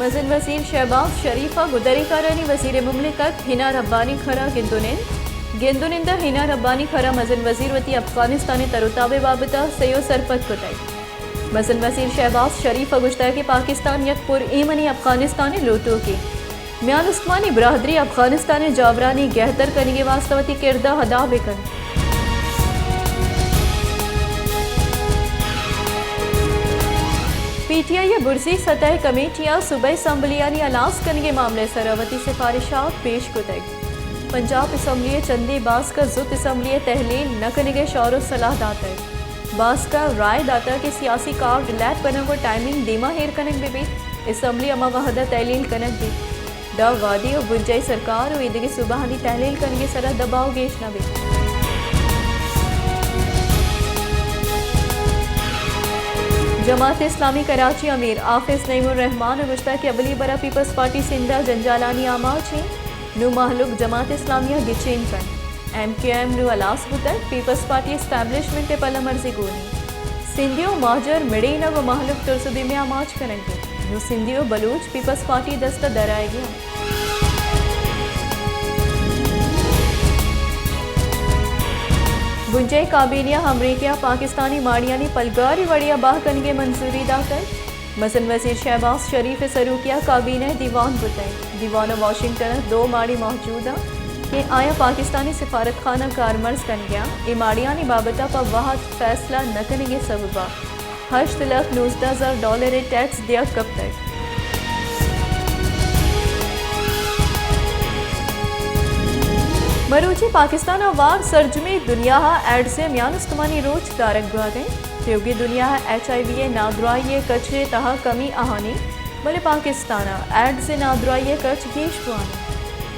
مزن وزیر شہباز شریف ء گدریکارانی وزیر مملکت حنا ربانی کھرا گند و نند۔ گند و نند ء حنا ربانی کھرا مزن وزیر وتی افغانستان ء تر و تاب ء بابت ء سیو سرپد کتگ۔ مزن وزیر شہباز شریف ء گوشتگ کہ پاکستان یک پر ایمنی افغانستان ء لوٹوکے۔ میان استمانی برادری افغانستان ء جاورانی گہتر کنگ ء واستہ وتی کرد ء ادا بہ کنت۔ پی ٹی آئی ء برزی سطح ء کمیٹی ء صوبائی اسمبلیانی ہلاس کنگ ء معاملہ ء سرا وتی سفارشات پیش کتگ۔ پنجاب اسمبلی ء چندے باسک ء زوت اسمبلی ء تحلیل نہ کنگ ء شور ء صلاح داتگ۔ باسک ء رائے داتگ کہ سیاسی کارڈ لیب کنگ ء ٹائمنگ دیما ایر کنگ بہ بیت، اسمبلی ہما وہد ء تحلیل کنگ بیت۔ ڈا وادی و بنجائی سرکار و ایدگہ صوبہانی تحلیل کنگے سرا دباؤ گیش نہ بیت۔ جماعت اسلامی کراچی امیر حافظ نعیم الرحمان ء گوشتگ کہ اولی برا پیپلز پارٹی سندھ ء جنجالانی آماچ انت، نوں مہلوک جماعت اسلامی ء گچین کنت۔ ایم کیو ایم نوں ہلاس بوتگ، پیپلز پارٹی اسٹیبلشمنٹ ء پلہ مرزی گون انت۔ سندھی و مہاجر مڑینگ و مہلوک ترس و بیم ء آماچ کنگ بیت۔ نوں سندھی و بلوچ پیپلز پارٹی دست ء در آیگی انت۔ بنجائی کابینہ ء امریکہ ء پاکستانی ماڑیانی پلگاری وڑے ء بہا کنگ ء منظوری داتگ۔ مزن وزیر شہباز شریف ء سروکی ء کابینہ ء دیوان بوتگ۔ دیوان ء واشنگٹن ء دو ماڑی موجود انت کہ آیاں پاکستانی سفارتخانہ کارمرز کنگ ء انت۔ اے ماڑیانی بابت ء پہ وہد فیصلہ نہ کنگ ء سبب ء ہشت لکھ نوزدہ ہزار ڈالر ء ٹیکس دیگ کپتگ۔ مروچی پاکستان ء ہوار سرجمیں دنیا ء ایڈز ء میان استمانی روچ دارگ بوگ ء انت۔ تیوگیں دنیا ء ایچ آئی وی ء نادراہی ء کچ ء تہا کمی آہانی، بلے پاکستان ء ایڈز ء نادراہی ء کچ گیش بوان انت۔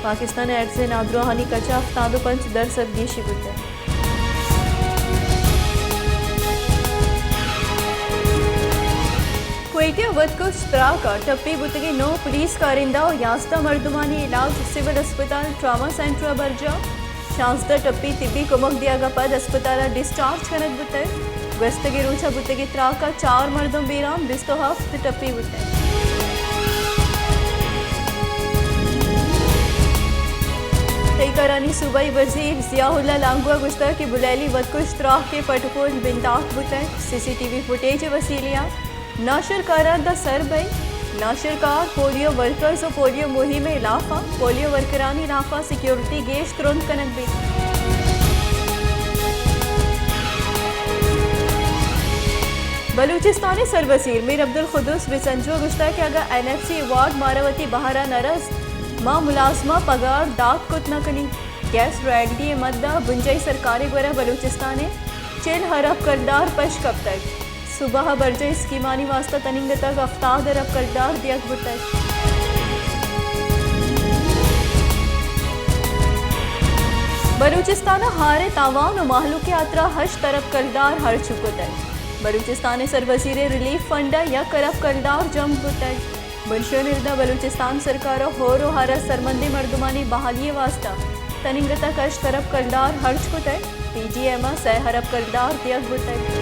پاکستان ء ایڈز ء نادراہانی کچ ء ہفتاد و پنچ درسد گیشی بوتگ۔ کوئٹہ ء وتکش تراک ء ٹپی بوتگیں نو پولیس کارندہ و یازدہ مردمانی علاج سول اسپتال ٹراما سینٹر ء برجاہ۔ شانزدہ ٹپی طبی کمک دیگ ء پد اسپتال ء ڈسچارج کنگ بوتگ۔ گوستگیں روچ ء بوتگیں تراک ء چار مردم بیران، بیست و ہفت ٹپی بوتگ۔ تہی کارانی صوبائی وزیر ضیاء اللہ لانگو ء گوشتگ کہ بلیلی وتکش تراک ء پٹ ء پول بندات بوتگ، سی سی ٹی وی فوٹیج ء وسیلہ ء ناشرکاراں داں سر بئیت۔ ناشرکار پولیو ورکرز و پولیو مہم ء ہلاف انت، پولیو ورکرانی ہلاف ء سیکورٹی گیش ترند کنگ بیت۔ بلوچستان ء سروزیر میر عبدالقدوس بسنجو ء گوشتگ کہ اگاں این ایف سی ایوارڈ مارا وتی بہر ء نہ رست، ما ملازماں پگار دات کت نہ کنیں۔ گیس رائلٹی ء مد ء بنجاہی سرکار ء گورا بلوچستان ء چل ارب کلدار پش کپتگ۔ صوبہ ء برجاہ اسکیمانی واستہ تننگتگ ہفتاد ارب کلدار دیگ بوتگ۔ بلوچستان ء ہار ء تاوان و مہلوک ء ہاترا ہشت ارب کلدار ہرچ کتگ۔ بلوچستان ء سروزیر ء ریلیف فنڈ ء یک ارب کلدار جم بوتگ۔ بنشون ء ردا بلوچستان سرکار ء ہور و ہار ء سرمندیں مردمانی بحالی ء واستہ تننگتگ ہشت ارب کلدار ہرچ کتگ، پی ڈی ایم ء سئے ارب کلدار دیگ بوتگ۔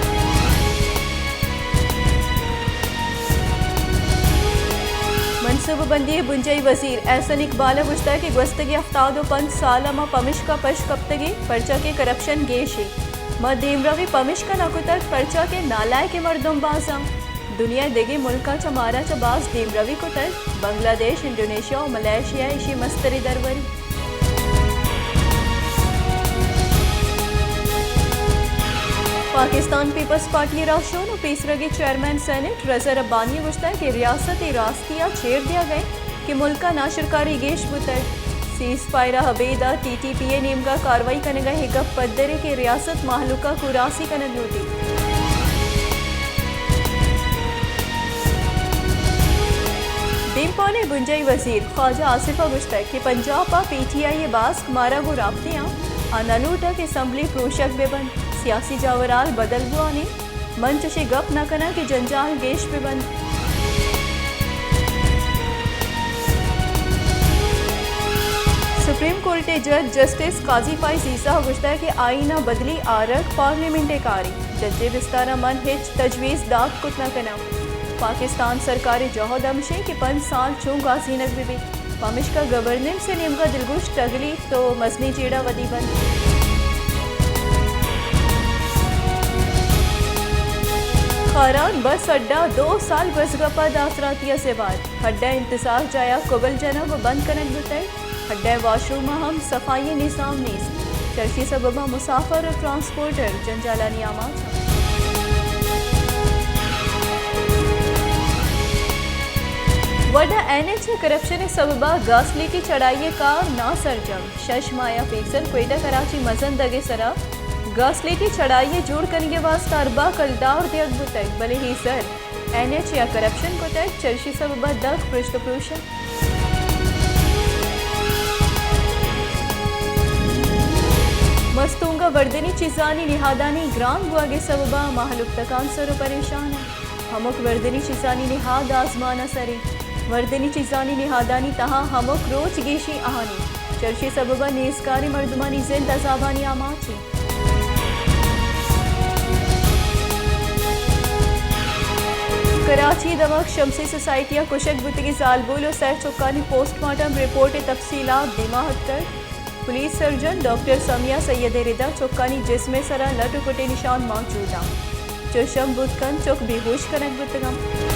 منصوبہ بندی ء بنجاہی وزیر احسن اقبال ء گوشتگ کہ گوستگیں ہفتاد و پنچ سال ء ما پمشکا پش کپتگیں، پرچا کہ کرپشن گیش انت۔ ما دیمروی پمشکا نہ کتگ، پرچا کہ نالائکیں مردم باز انت۔ دنیا ء دگہ ملکاں چہ مارا چہ باز دیمروی کتگ۔ بنگلہ دیش، انڈونیشیا و ملائیشیا ایشی مستریں درور انت۔ پاکستان پیپلز پارٹی ء راہشون و پیسرگیں چیئرمین سینیٹ رضا ربانی ء گوشتگ کہ ریاست ء راستی ء چیر دیگ ء انت کہ ملک ء ناشرکاری گیش بوتگ۔ سیز فائر ء ابید ء ٹی ٹی پی ء نیمگ ء کاروائی کنگ ء اے گپ پدر انت کہ ریاست مہلوک ء کوراسی کنگ لوٹیت۔ دیمپان ء بنجاہی وزیر خواجہ آصف ء گوشتگ کہ پنجاب ء پی ٹی آئی ء باسک مارا گوں رابطے آں، آ نہ لوٹگ کہ اسمبلی پروشگ بہ بنت، سیاسی جاورحال بدل بوان انت۔ من چشیں گپ نہ کناں کہ جنجال گیش بہ بنت۔ سپریم کورٹ ء جج جسٹس قاضی فائز عیسی ء گوشتگ کہ آئین ء بدلی آرگ پارلیمنٹ ء کارے، جج ء بستار ء من ہچ تجویز دات کت نہ کناں۔ پاکستان سرکار ءِ جہد ہمش انت کہ پنچ سال چون گوازینگ بہ بیت، پمشکا گورننس ءِ نیمگا دلگوش ٹگلیت تو مزنیں جیڑہ ودی بنت۔ خاران بس اڈہ دو سال گوزگ ءَ پد آسراتی ءَ سبار، اڈہ انتظار جاہ ءَ کبل جنگ ءُ بند کنگ بوتگ۔ اڈہ ءِ واشروم ءَ ہم صفائی ءِ نظام نیست، چرشی سبب ءَ مسافر ءُ ٹرانسپورٹر جنجالانی آماچ انت۔ وڈ ءَ این ایچ اے کرپشن ءِ سبب ءَ گاسلیٹی چڑھائی ءِ کار ناسرجم، شش ماہ ءَ پیسر کوئٹہ کراچی مزن دگ ءِ سرا گاسلیٹی چڑھائی ءِ جوڑ کنگ ءِ واستہ ارباں کلدار دیگ بوتگ، بلے اے زر این ایچ اے ءَ کرپشن کتگ، چرشی سبب ءَ دگ پرشت ءُ پروش انت۔ مستونگ ءَ وردنی چیزانی نہادانی گران بوگ ءِ سبب ءَ مہلوک تکانسر ءُ پریشان انت۔ ہمک وردنی چیزانی نہاد آزمان ءَ سر انت۔ وردنی چیزانی نہادانی تہا ہمک روچ گیشیں آہانی، چرشی سبب ءَ نیزگاریں مردمانی زند عذابانی آماچ انت۔ کراچی ءِ دمگ شمسی سوسائٹی ءَ کشگ بوتگیں زالبول ءُ سئے چکانی پوسٹ مارٹم رپورٹ ءِ تفصیلات دیما اتکگ۔ پولیس سرجن ڈاکٹر سمیہ سید ءِ ردا چکانی جسم ءِ سرا لٹ ءُ کٹیں نشان موجود انت۔ چوش ہم بوت کنت چک بے ہوش کنگ بوتگ انت۔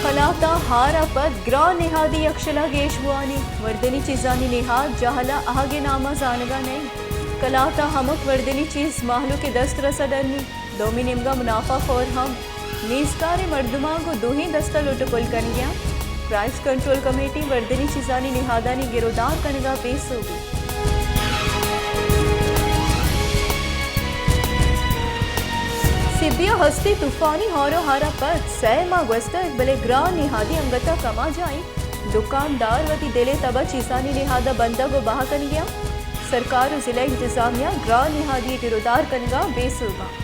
کلات ءَ ہار ءَ پد گران نہادی یکشل ءَ گیش بوان انت۔ وردنی چیزانی نہاد جہل ءَ اہگ ءِ نام ءَ زانگ ءَ نہ انت۔ کلات ءَ ہمک وردنی چیز مہلوک ءِ دست رس ءَ ڈنی۔ دومی نیمگ ءَ منافع خور ہم نیزگاریں مردماں گوں دوہیں دست ءَ لٹ ءُ پل کنگ ءَ انت۔ پرائس کنٹرول کمیٹی وردنی چیزانی نہادانی گر ءُ دار کنگ ءَ بے سوب انت۔ سبی ءَ ہستی طوفانی ہار ءُ ہار ءَ پد سئے ماہ گوستگ، بلے گران نہادی انگت ءَ کم ءَ جاہ انت۔ دکاندار وتی دل ءِ تب ءَ چیزانی نہاد ءَ بندگ ءُ بہا کنگ ءَ انت۔ سرکار ءُ ضلع انتظامیہ گران نہادی ءِ گر ءُ دار کنگ ءَ بے سوب انت۔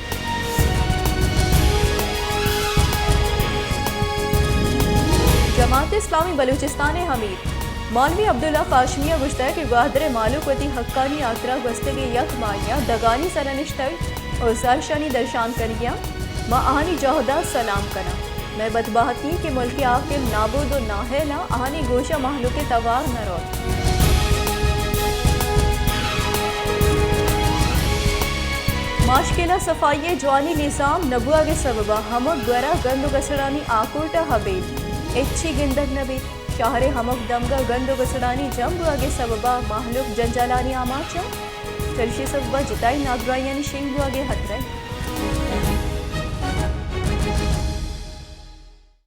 جماعت اسلامی بلوچستان ءِ امیر مولوی عبداللہ قاسمی ءَ گوشتگ کہ گوادر ءِ مہلوک وتی حقانی ہاترا گوستگیں یک ماہے ءَ دگانی سر ءَ نشتگ ءُ زہرشانی درشان کنگ ءَ انت۔ ما آہانی جہد ءَ سلام کناں۔ مئے بدبہتی کہ ملک ءِ حاکم نابود ءُ نااہل انت، آہانی گوش ءَ مہلوک ءِ توار نہ روت۔ ماشکیل ءَ صفائی ءِ جوانیں نظام نہ بوگ ءِ سبب ءَ ہمک گور ءَ گند ءُ گسڑانی آکوٹ ءَ ابید ہچی گندگ نہ بیت۔ شہر ءِ ہمک دمگ ءَ گند ءُ گسڑانی جم بوگ ءِ سبب ءَ مہلوک جنجالانی آماچ انت۔ چریشی ءِ سبب ءَ جتائیں نادراہیانی شنگ بوگ ءِ ہترہ انت۔